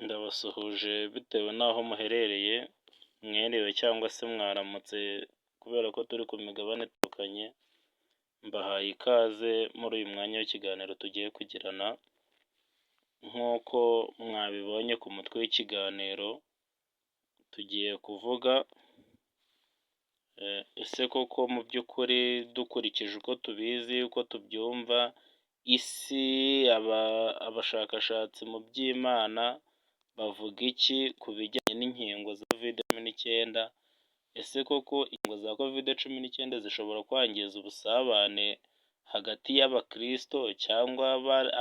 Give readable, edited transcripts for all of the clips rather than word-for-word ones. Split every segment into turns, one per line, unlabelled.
Ndabasuhuje bitewe n'aho muherereye, mwiriwe cyangwa se mwaramutse kubera ko turi ku migabane itandukanye, mbahaye ikaze muri uyu mwanya w'ikiganiro tugiye kugirana, nk'uko mwabibonye ku mutwe w'ikiganiro, tugiye kuvuga ese koko mu by'ukuri dukurikije uko tubizi, uko tubyumva, isi, abashakashatsi mu by'Imana bavuga iki ku bijyanye n'inkingo za Covid 19? Ese koko inkingo za Covid 19 zishobora kwangiza ubusabane hagati y'abakirisito cyangwa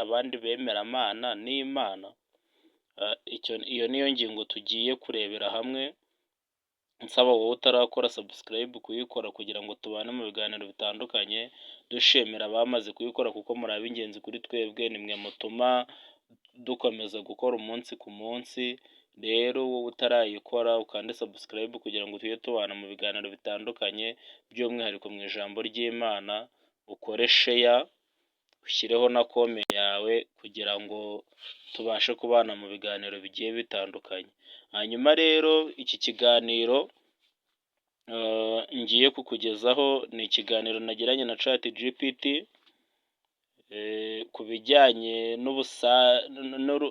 abandi bemeramana n'Imana? Iyo niyo ngingo tugiye kurebera hamwe, nsaba wowe utarakora subscribe kuyikora kugira ngo tubane mu biganiro bitandukanye, dushimira abamaze kuyikora kuko muri ab'ingenzi kuri twebwe, nimwe mutuma dukomeza gukora umunsi ku munsi. Rero wowe utarayikora, ukande subscribe kugira ngo tujye tubana mu biganiro bitandukanye, by'umwihariko mu ijambo ry'Imana, ukore share, ushyireho na comment yawe kugira ngo tubashe kubana mu biganiro bigiye bitandukanye. Hanyuma rero iki kiganiro ngiye kukugezaho ni ikiganiro nagiranye na ChatGPT ku bijyanye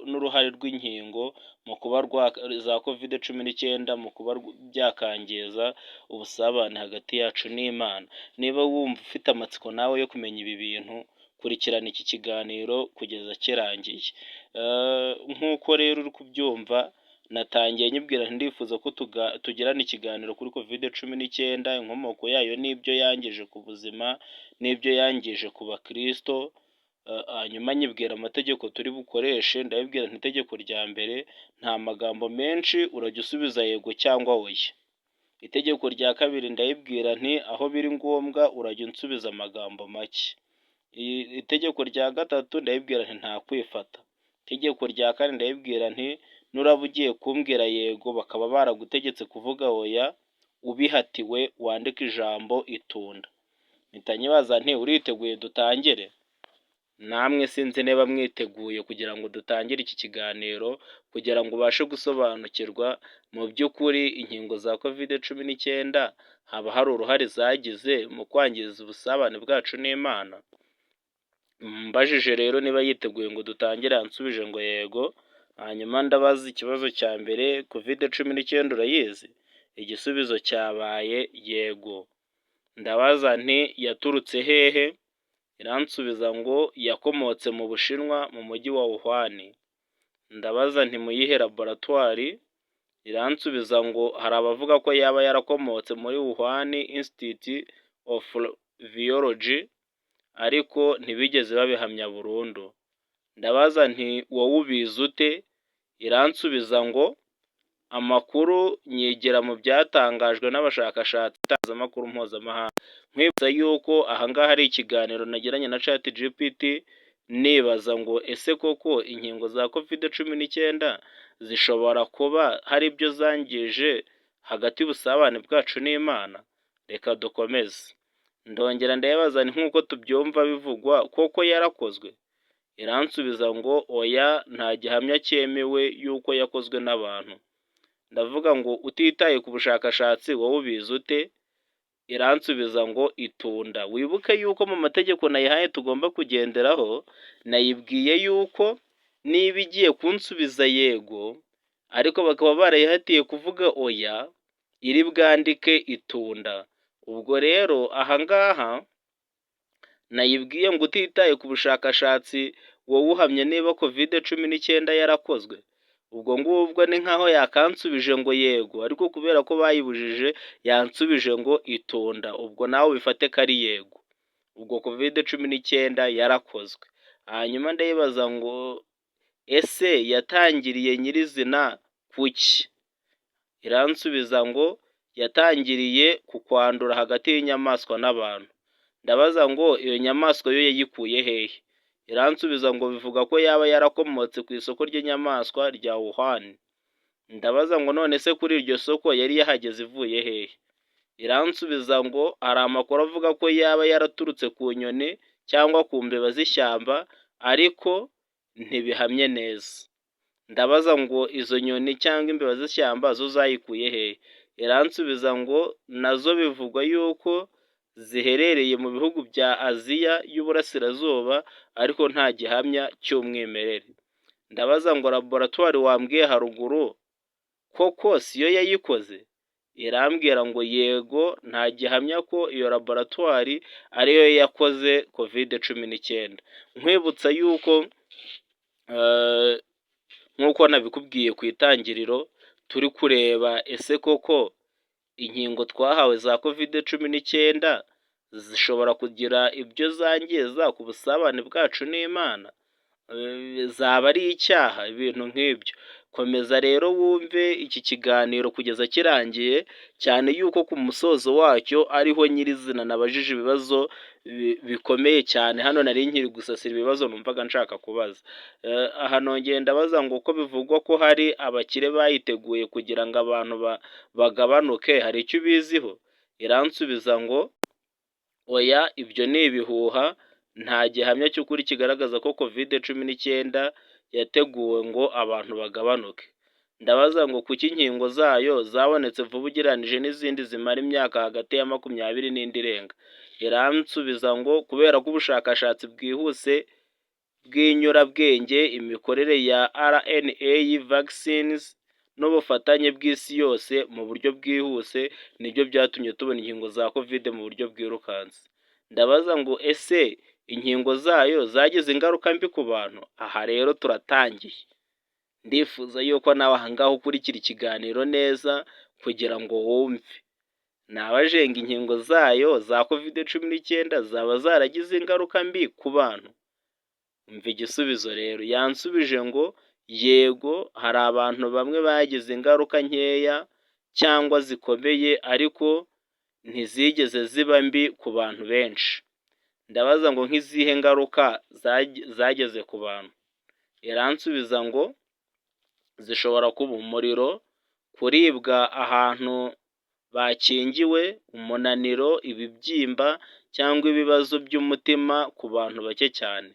n'uruhare rw'inkingo mu kuba za Covid 19 mu kuba byakangiza ubusabane hagati yacu n'Imana. Niba wumva ufite amatsiko nawe yo kumenya ibi bintu, kurikirana iki kiganiro kugeza kirangiye. Nk'uko rero uri kubyumva, natangiye nyibwira nti ndifuza ko tugirana ikiganiro kuri Covid 19, inkomoko yayo n'ibyo yangije ku buzima n'ibyo yangije ku bakirisito, hanyuma nyibwira amategeko turi bukoreshe. Ndabibwira nti itegeko rya mbere, nta magambo menshi, urajya usubiza yego cyangwa oya. Itegeko rya kabiri, ndayibwira nti aho biri ngombwa urajya unsubiza amagambo make. Itegeko rya gatatu, ndayibwira nti nta kwifata. Itegeko rya kane, ndayibwira nti nuraba ugiye kumbwira yego bakaba baragutegetse kuvuga oya, ubihatiwe wandike ijambo itunda. Mpita nyibaza nti uriteguye dutangire? Namwe sinzi niba mwiteguye kugira ngo dutangire iki kiganiro, kugira ngo ubashe gusobanukirwa mu by'ukuri inkingo za Covid 19 haba hari uruhare zagize mu kwangiza ubusabane bwacu n'Imana. Mbajije rero niba yiteguye ngo dutangire, yansubije ngo yego. Hanyuma ndabaza ikibazo cya mbere: Covid 19 urayizi? Igisubizo cyabaye yego. Ndabaza nti yaturutse hehe? Iransubiza ngo yakomotse mu Bushinwa, mu mujyi wa Wuhan. Ndabaza nti mu yihe laboratwari? Iransubiza ngo hari abavuga ko yaba yarakomotse muri Wuhan Institute of Virology, ariko ntibigeze babihamya burundu. Ndabaza nti wowe ubizi ute? Iransubiza ngo amakuru nyigira mu byatangajwe n'abashakashatsi, itangazamakuru mpuzamahanga. Nkwibutsa yuko ahangaha ari ikiganiro nagiranye na ChatGPT, nibaza ngo ese koko inkingo za Covid 19 zishobora kuba hari ibyo zangije hagati y'ubusabane bwacu n'Imana? Reka dukomeze. Ndongera ndayibaza nti nk'uko tubyumva bivugwa, koko yarakozwe? Iransubiza ngo oya, nta gihamya cyemewe y'uko yakozwe n'abantu. Ndavuga ngo utitaye ku bushakashatsi, wowe ubizi ute? Iransubiza ngo itunda. Wibuke yuko mu mategeko nayihaye tugomba kugenderaho, nayibwiye yuko niba igiye kunsubiza yego ariko bakaba barayihatiye kuvuga oya, iri bwandike itunda. Ubwo rero ahangaha nayibwiye ngo utitaye ku bushakashatsi, wowe uhamya niba Covid 19 yarakozwe? Ubwo ngubwo ni nkaho yakansubije ngo yego, ariko kubera ko bayibujije yansubije ngo itunda. Ubwo nawe ubifate ko ari yego, ubwo Covid 19 yarakozwe. Hanyuma ndayibaza ngo ese yatangiriye nyirizina kuki? Iransubiza ngo yatangiriye ku kwandura hagati y'inyamaswa n'abantu. Ndabaza ngo iyo nyamaswa yo yayikuye hehe? Iransubiza ngo bivuga ko yaba yarakomotse ku isoko ry'inyamaswa rya Wuhan. Ndabaza ngo none se kuri iryo soko yari yahageze ivuye hehe? Iransubiza ngo hari amakuru avuga ko yaba yaraturutse ku nyoni cyangwa ku mbeba z'ishyamba, ariko ntibihamye neza. Ndabaza ngo izo nyoni cyangwa imbeba z'ishyamba zo zayikuye hehe? Iransubiza ngo nazo bivugwa yuko ziherereye mu bihugu bya Aziya y'Uburasirazuba, ariko nta gihamya cy'umwimerere. Ndabaza ngo laboratwari wambwiye haruguru koko siyo yayikoze? Irambwira ngo yego, nta gihamya ko iyo laboratwari ariyo yakoze Covid-19. Nkwibutsa yuko nk'uko nabikubwiye ku itangiriro, turi kureba ese koko inkingo twahawe za Covid-19 zishobora kugira ibyo zangiza ku busabane bwacu n'Imana? Zaba ari icyaha? Ibintu nk'ibyo. Komeza rero wumve iki kiganiro kugeza kirangiye, cyane yuko ku musozo wacyo ariho nyirizina nabajije ibibazo bikomeye cyane. Hano nari nkiri gusasira ibibazo numvaga nshaka kubaza. Aha nongeye ndabaza ngo ko bivugwa ko hari abakire bayiteguye kugira ngo abantu bagabanuke, hari icyo ubiziho? Iransubiza ngo oya, ibyo ni ibihuha, nta gihamya cy'ukuri kigaragaza ko Covid-19 yateguwe ngo abantu bagabanuke. Ndabaza ngo kuki inkingo zayo zabonetse vuba ugereranije n'izindi zimara imyaka hagati ya 20 n'indi irenga? Iransubiza ngo kubera ko ubushakashatsi bwihuse bw'inyurabwenge, imikorere ya RNA vaccines n'ubufatanye bw'isi yose mu buryo bwihuse nibyo byatumye tubona inkingo za Covid mu buryo bwirukanse. Ndabaza ngo ese inkingo zayo zagize ingaruka mbi ku bantu? Aha rero turatangiye. Ndifuza yuko nawe aha ngaha ukurikira ikiganiro neza kugira ngo wumve. Nabajije ngo inkingo zayo za Covid-19 zaba zaragize ingaruka mbi ku bantu? Umva igisubizo rero, yansubije ngo yego, hari abantu bamwe bagize ingaruka nkeya cyangwa zikomeye, ariko ntizigeze ziba mbi ku bantu benshi. Ndabaza ngo nk'izihe ngaruka zageze ku bantu? Iransubiza ngo zishobora kuba umuriro, kuribwa ahantu bakingiwe, umunaniro, ibibyimba cyangwa ibibazo by'umutima ku bantu bake cyane.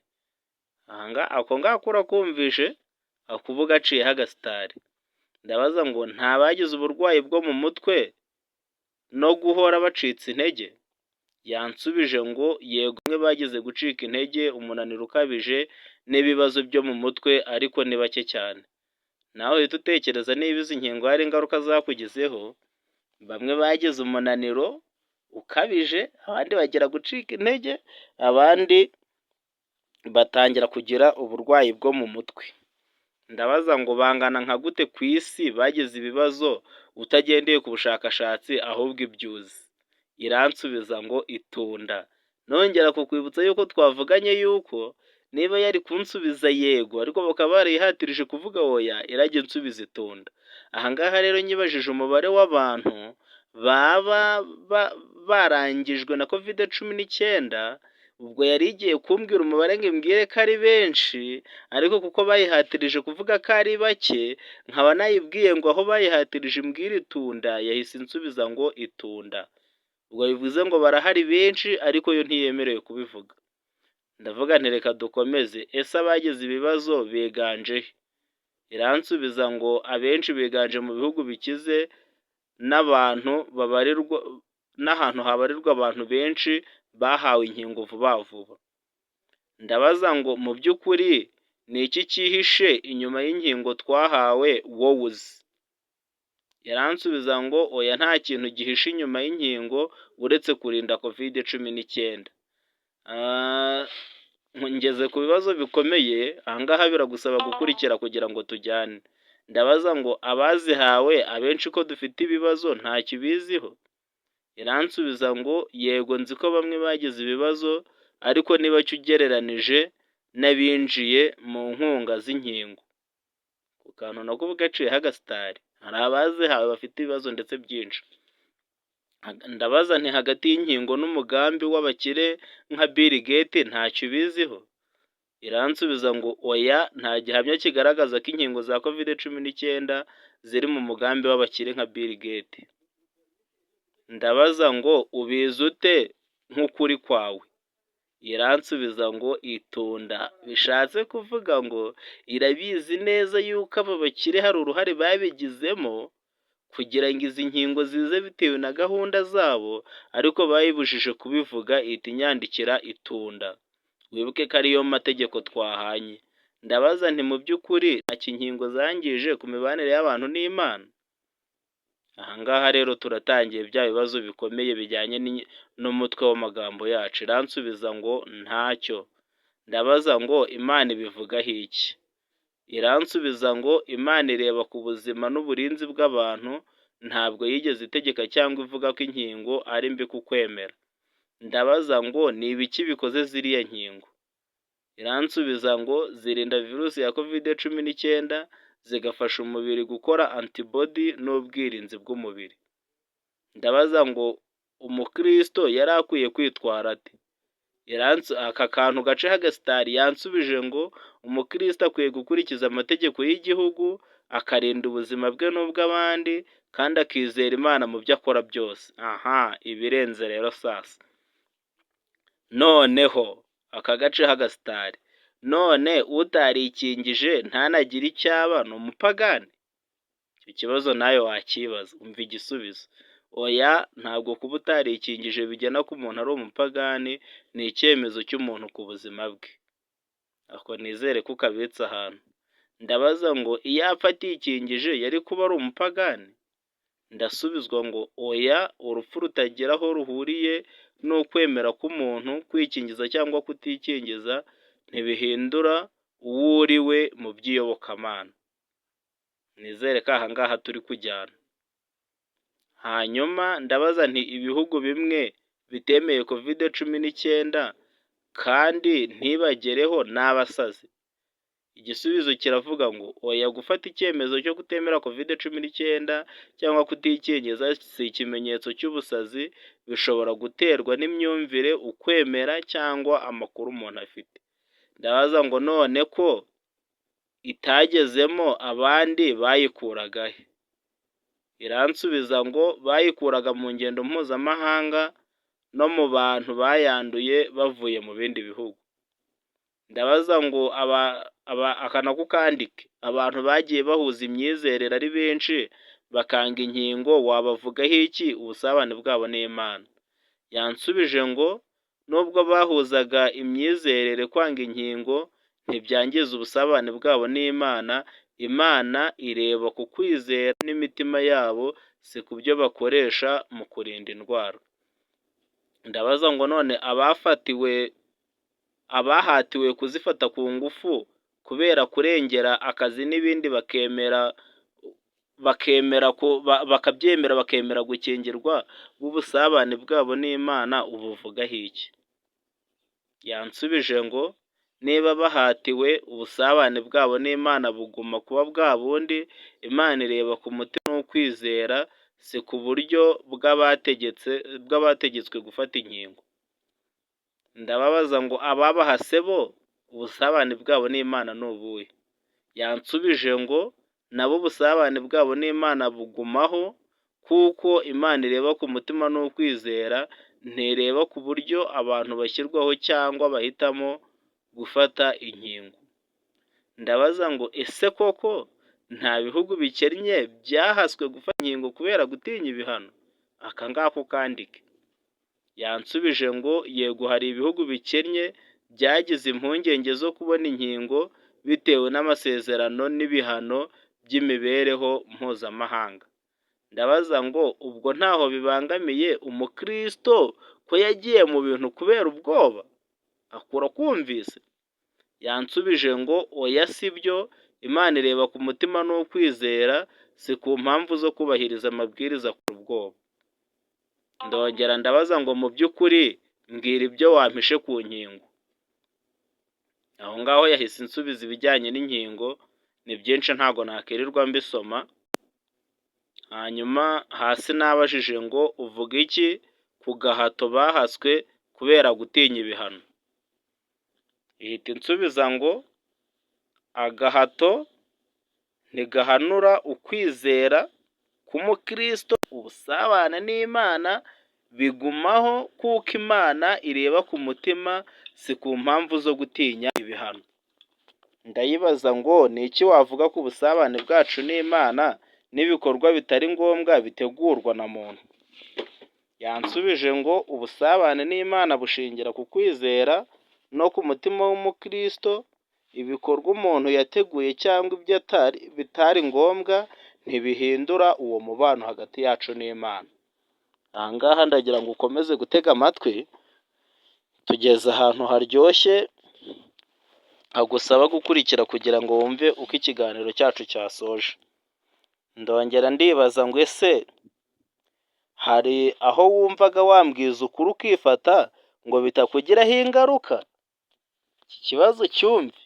Ako ngako urakumvishe? Ako uba ugaciyeho agasitari. Ndabaza ngo nta bagize uburwayi bwo mu mutwe no guhora bacitse intege? Yansubije ngo yego, bamwe bagize gucika intege, umunaniro ukabije n'ibibazo byo mu mutwe, ariko ni bake cyane. Nawe uhita utekereza niba izi nkingo hari ingaruka zakugizeho. Bamwe bagize umunaniro ukabije, abandi bagira gucika intege, abandi batangira kugira uburwayi bwo mu mutwe. Ndabaza ngo bangana nka gute ku isi bagize ibibazo utagendeye ku bushakashatsi ahubwo ibyo uzi? Iransubiza ngo itunda. Nongera kukwibutsa yuko twavuganye yuko niba yari kunsubiza yego, ariko bakaba barayihatirije kuvuga oya, irajya insubiza itunda. Aha ngaha rero nyibajije umubare w'abantu baba barangijwe na Covid-19, ubwo yari igiye kumbwira umubare ngo imbwire ko ari benshi, ariko kuko bayihatirije kuvuga ko ari bake, nkaba nayibwiye ngo aho bayihatirije imbwire itunda, yahise insubiza ngo itunda. Ubwo bivuze ngo barahari benshi, ariko yo ntiyemerewe kubivuga. Ndavuga nti reka dukomeze, ese abagize ibibazo biganje he? Iransubiza ngo abenshi biganje mu bihugu bikize n'abantu babarirwa n'ahantu habarirwa abantu benshi bahawe inkingo vuba vuba. Ndabaza ngo mu by'ukuri ni iki cyihishe inyuma y'inkingo twahawe wowe uzi? Iransubiza ngo oya, nta kintu gihishe inyuma y'inkingo uretse kurinda Covid-19. Ngeze ku bibazo bikomeye, aha ngaha biragusaba gukurikira kugira ngo tujyane. Ndabaza ngo abazihawe abenshi ko dufite ibibazo ntacyo ubiziho? Iransubiza ngo yego, nzi ko bamwe bagize ibibazo, ariko ni bake ugereranije n'abinjiye mu nkunga z'inkingo. Ku kantu nako uba ugaciyeho agasitari, hari abazihawe bafite ibibazo ndetse byinshi. Ndabaza nti hagati y'inkingo n'umugambi w'abakire nka Bill Gates ntacyo ubiziho? Iransubiza ngo oya, nta gihamya kigaragaza ko inkingo za Covid-19 ziri mu mugambi w'abakire nka Bill Gates. Ndabaza ngo ubizi ute nk'ukuri kwawe? Iransubiza ngo itunda. Bishatse kuvuga ngo irabizi neza yuko aba bakire hari uruhare babigizemo kugira ngo izi nkingo zize bitewe na gahunda zabo, ariko bayibujije kubivuga, ihita inyandikira itunda. Wibuke ko ariyo mategeko twahanye. Ndabaza nti mu by'ukuri ntacyo inkingo zangije ku mibanire y'abantu n'Imana? Aha ngaha rero turatangiye bya bibazo bikomeye bijyanye n'umutwe w'amagambo yacu. Iransubiza ngo ntacyo. Ndabaza ngo Imana ibivugaho iki? Iransubiza ngo Imana ireba ku buzima n'uburinzi bw'abantu, ntabwo yigeze itegeka cyangwa ivuga ko inkingo ari mbi ku kwemera. Ndabaza ngo ni ibiki bikoze ziriya nkingo? Iransubiza ngo zirinda virusi ya Covid 19, zigafasha umubiri gukora antibody n'ubwirinzi bw'umubiri. Ndabaza ngo umukristo yari akwiye kwitwara ate? Aka kantu gaceho agasitari. Yansubije ngo umukristo akwiye gukurikiza amategeko y'igihugu, akarinda ubuzima bwe n'ubw'abandi, kandi akizera Imana mu byo akora byose. Aha ibirenze rero sasa. Noneho aka gaceho agasitari. None utarikingije ntanagire icyo aba ni umupagani? Icyo kibazo nawe wakibaza. Umva igisubizo: oya, ntabwo kuba utarikingije bigena ko umuntu ari umupagani, ni icyemezo cy'umuntu ku buzima bwe. Ako nizere ko ukabitse ahantu. Ndabaza ngo iyo apfa atikingije yari kuba ari umupagani? Ndasubizwa ngo oya, urupfu rutagira aho ruhuriye n'ukwemera k'umuntu, kwikingiza cyangwa kutikingiza ntibihindura uwo uri we mu by'iyobokamana. Nizere ko aha ngaha turi kujyana. Hanyuma ndabaza nti ibihugu bimwe bitemeye Covid 19 kandi ntibagereho ni abasazi? Igisubizo kiravuga ngo oya, gufata icyemezo cyo kutemera Covid 19 cyangwa kutikingiza si ikimenyetso cy'ubusazi, bishobora guterwa n'imyumvire, ukwemera cyangwa amakuru umuntu afite. Ndabaza ngo none ko itagezemo abandi bayikuraga he? Iransubiza ngo bayikuraga mu ngendo mpuzamahanga no mu bantu bayanduye bavuye mu bindi bihugu. Ndabaza ngo aka nako ukandike, abantu bagiye bahuza imyizerere ari benshi bakanga inkingo wabavugaho iki ubusabane bwabo n'Imana? Yansubije ngo nubwo bahuzaga imyizerere, kwanga inkingo ntibyangiza ubusabane bwabo n'Imana. Imana ireba ku kwizera n'imitima yabo, si ku byo bakoresha mu kurinda indwara. Ndabaza ngo none abafatiwe, abahatiwe kuzifata ku ngufu kubera kurengera akazi n'ibindi, bakemera bakabyemera, bakemera gukingirwa, ubusabane bwabo n'Imana ubuvugaho iki? Yansubije ngo niba bahatiwe, ubusabane bwabo n'Imana buguma kuba bwa bundi. Imana ireba ku mutima n'ukwizera, si ku buryo bw'abategetse bw'abategetswe gufata inkingo. Ndababaza ngo ababahase bo ubusabane bwabo n'Imana ni ubuhe? Yansubije ngo nabo ubusabane bwabo n'Imana bugumaho, kuko Imana ireba ku mutima n'ukwizera, ntireba ku buryo abantu bashyirwaho cyangwa bahitamo gufata inkingo. Ndabaza ngo ese koko nta bihugu bikennye byahaswe gufata inkingo kubera gutinya ibihano? Aka ngaka ukandike. Yansubije ngo yego, hari ibihugu bikennye byagize impungenge zo kubona inkingo bitewe n'amasezerano n'ibihano by'imibereho mpuzamahanga. Ndabaza ngo ubwo ntaho bibangamiye umukristo ko yagiye mu bintu kubera ubwoba? Akura kumvise. Yansubije ngo oya, si byo, Imana ireba ku mutima n'ukwizera, si ku mpamvu zo kubahiriza amabwiriza ku ubwoba. Ndongera ndabaza ngo mu by'ukuri mbwira ibyo wampishe ku nkingo. Aho ngaho yahise insubiza ibijyanye n'inkingo, ni byinshi ntabwo nakirirwa mbisoma. Hanyuma hasi nabajije ngo uvuga iki ku gahato bahaswe kubera gutinya ibihano? Ihita insubiza ngo agahato ntigahanura ukwizera k'umukristo, ubusabane n'Imana bigumaho kuko Imana ireba ku mutima, si si ku mpamvu zo gutinya ibihano. Ndayibaza ngo ni iki wavuga ku busabane bwacu n'Imana n'ibikorwa bitari ngombwa bitegurwa na muntu? Yansubije ngo ubusabane n'Imana bushingira ku kwizera no ku mutima w'umukristo, ibikorwa umuntu yateguye cyangwa ibyo bitari ngombwa ntibihindura uwo mubano hagati yacu n'Imana. Aha ngaha ndagira ngo ukomeze gutega amatwi, tugeze ahantu haryoshye hagusaba gukurikira kugira ngo wumve uko ikiganiro cyacu cyasoje. Ndongera ndibaza ngo ese hari aho wumvaga wambwiza ukuri ukifata ngo bitakugiraho ingaruka? Iki kibazo cyumve.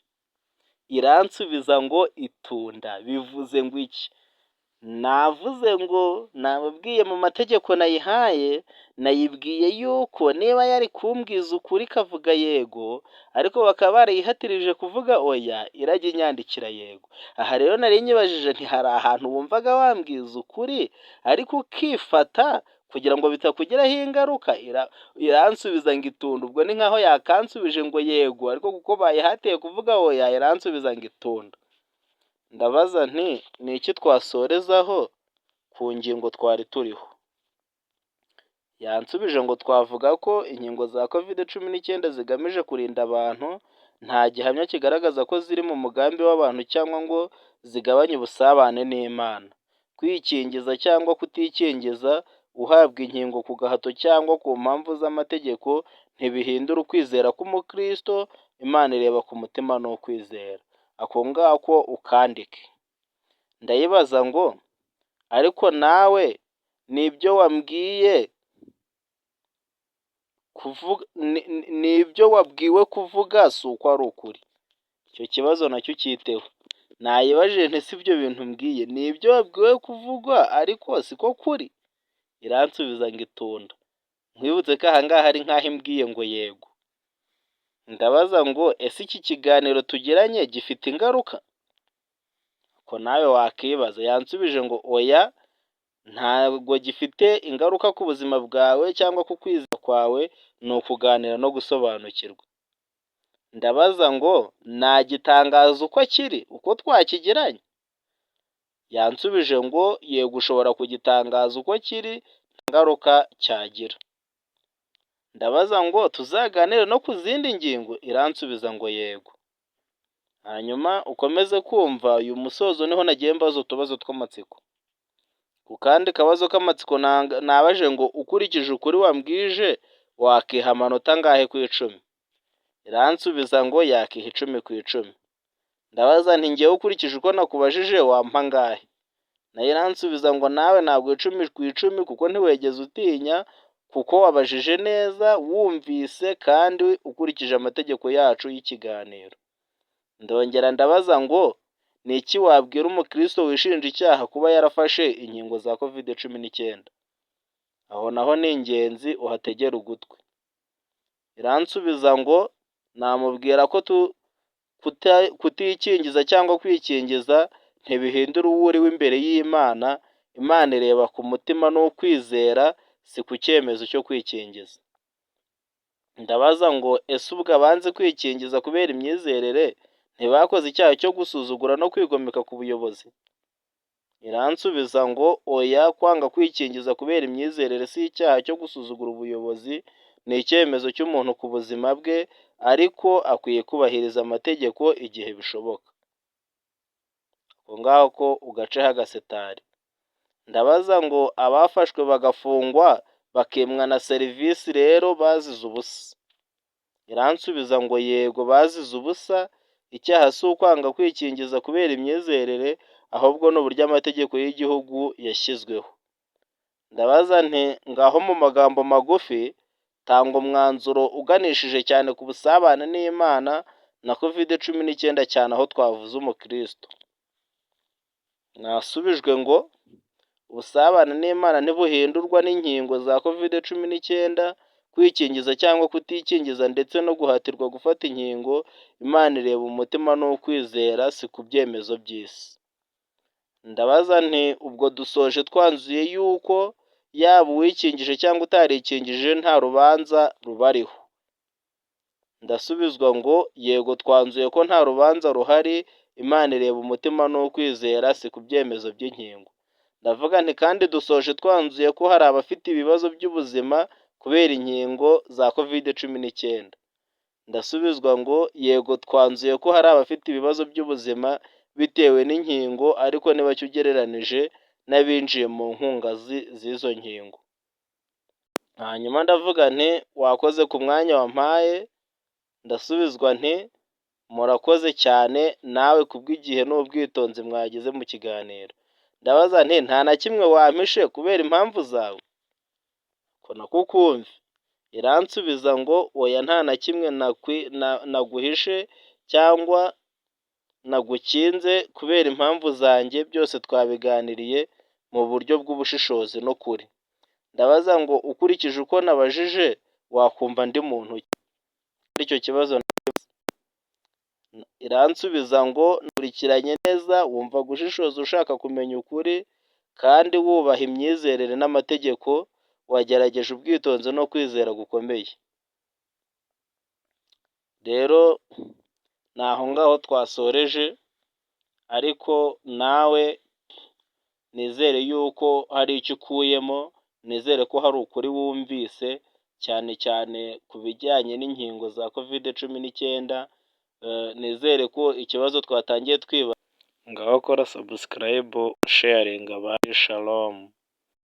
Iransubiza ngo itunda. Bivuze ngo iki? Navuze ngo nababwiye mu mategeko nayihaye, nayibwiye yuko niba yari kumbwiza ukuri ikavuga yego, ariko bakaba barayihatirije kuvuga oya, irajya inyandikira yego. Aha rero nari nyibajije nti hari ahantu wumvaga wambwiza ukuri ariko ukifata kugira ngo bitakugiraho ingaruka? Iransubiza ngo itunda. Ubwo ni nkaho yakansubije ngo yego, ariko kuko bayihatiye kuvuga oya, iransubiza ngo itunda. Ndabaza nti ni iki twasorezaho ku ngingo twari turiho? Yansubije ngo twavuga ko inkingo za Covid 19 zigamije kurinda abantu, nta gihamya kigaragaza ko ziri mu mugambi w'abantu cyangwa ngo zigabanye ubusabane n'Imana. Kwikingiza cyangwa kutikingiza, guhabwa inkingo ku gahato cyangwa ku mpamvu z'amategeko ntibihindura ukwizera k'umukristo, Imana ireba ku mutima n'ukwizera. Ako ngako ukandike. Ndayibaza ngo ariko nawe nibyo wambwiye kuvuga, nibyo wabwiwe kuvuga si uko ari ukuri? Icyo kibazo nacyo ucyiteho. Nayibajije nti si ibyo bintu mbwiye ni ibyo wabwiwe kuvuga ariko siko kuri? Iransubiza ngo itunda. Nkwibutse ko aha ngaha ari nk'aho imbwiye ngo yego. Ndabaza ngo ese iki kiganiro tugiranye gifite ingaruka? Ko nawe wakibaza. Yansubije ngo oya, ntabwo gifite ingaruka ku buzima bwawe cyangwa ku kwizera kwawe, ni ukuganira no gusobanukirwa. Ndabaza ngo nagitangaza uko kiri, uko twakigiranye? Yansubije ngo yego, ushobora kugitangaza uko kiri, nta ngaruka cyagira. Ndabaza ngo tuzaganire no ku zindi ngingo? Iransubiza ngo yego. Hanyuma ukomeze kumva uyu musozo, niho nagiye mbaza utubazo tw'amatsiko. Ku kandi kabazo k'amatsiko nabaje ngo ukurikije ukuri wambwije wakiha amanota angahe ku 10? Iransubiza ngo yakiha 10 ku 10. Ndabaza nti ngewe ukurikije uko nakubajije wampa angahe? Nayo iransubiza ngo nawe ntabwo 10 ku 10, kuko ntiwegeze utinya, kuko wabajije neza wumvise kandi ukurikije amategeko yacu y'ikiganiro. Ndongera ndabaza ngo ni iki wabwira umukristo wishinja icyaha kuba yarafashe inkingo za Covid 19? Aho naho ni ingenzi uhategere ugutwi. Iransubiza ngo namubwira ko kutikingiza cyangwa kwikingiza ntibihindura uwo uriwe imbere y'Imana, Imana ireba ku mutima n'ukwizera, si ku cyemezo cyo kwikingiza. Ndabaza ngo ese ubwo abanze kwikingiza kubera imyizerere ntibakoze icyaha cyo gusuzugura no kwigomeka ku buyobozi? Iransubiza ngo oya, kwanga kwikingiza kubera imyizerere si icyaha cyo gusuzugura ubuyobozi, ni icyemezo cy'umuntu ku buzima bwe, ariko akwiye kubahiriza amategeko igihe bishoboka. Ako ngako ugaceho agasitari. Ndabaza ngo abafashwe bagafungwa bakimwa na serivisi rero bazize ubusa? Iransubiza ngo yego, bazize ubusa, icyaha si ukwanga kwikingiza kubera imyizerere, ahubwo ni uburyo amategeko y'igihugu yashyizweho. Ndabaza nti ngaho mu magambo magufi tanga umwanzuro uganishije cyane ku busabane n'Imana na Covid 19, cyane aho twavuze umukristo. Nasubijwe ngo ubusabane n'Imana ntibuhindurwa n'inkingo za Covid 19, kwikingiza cyangwa kutikingiza ndetse no guhatirwa gufata inkingo, Imana ireba umutima n'ukwizera, si ku byemezo by'isi. Ndabaza nti ubwo dusoje twanzuye yuko yaba uwikingije cyangwa utarikingije nta rubanza rubariho. Ndasubizwa ngo yego, twanzuye ko nta rubanza ruhari, Imana ireba umutima n'ukwizera, si ku byemezo by'inkingo. Ndavuga nti kandi dusoje twanzuye ko hari abafite ibibazo by'ubuzima kubera inkingo za COVID-19. Ndasubizwa ngo yego, twanzuye ko hari abafite ibibazo by'ubuzima bitewe n'inkingo, ariko ni bake ugereranije n'abinjiye mu nkunga z'izo nkingo. Hanyuma ndavuga nti wakoze ku mwanya wampaye. Ndasubizwa nti murakoze cyane nawe kubw'igihe n'ubwitonzi mwagize mu kiganiro. Ndabaza nti nta na kimwe wampishe kubera impamvu zawe? Ko nako ukumve. Iransubiza ngo oya, nta na kimwe naguhishe cyangwa nagukinze kubera impamvu zanjye, byose twabiganiriye mu buryo bw'ubushishozi n'ukuri. Ndabaza ngo ukurikije uko nabajije wakumva ndi muntu ki? Icyo kibazo iransubiza ngo nkurikiranye neza, wumva gushishoza, ushaka kumenya ukuri kandi wubaha imyizerere n'amategeko, wagerageje ubwitonzi no kwizera gukomeye. Rero ni aho ngaho twasoreje, ariko nawe nizere yuko hari icyo ukuyemo, nizere ko hari ukuri wumvise, cyane cyane ku bijyanye n'inkingo za COVID-19. Nizere ko ikibazo twatangiye twiba. Ngaho kora subscribe, sharinga abandi. Shalom.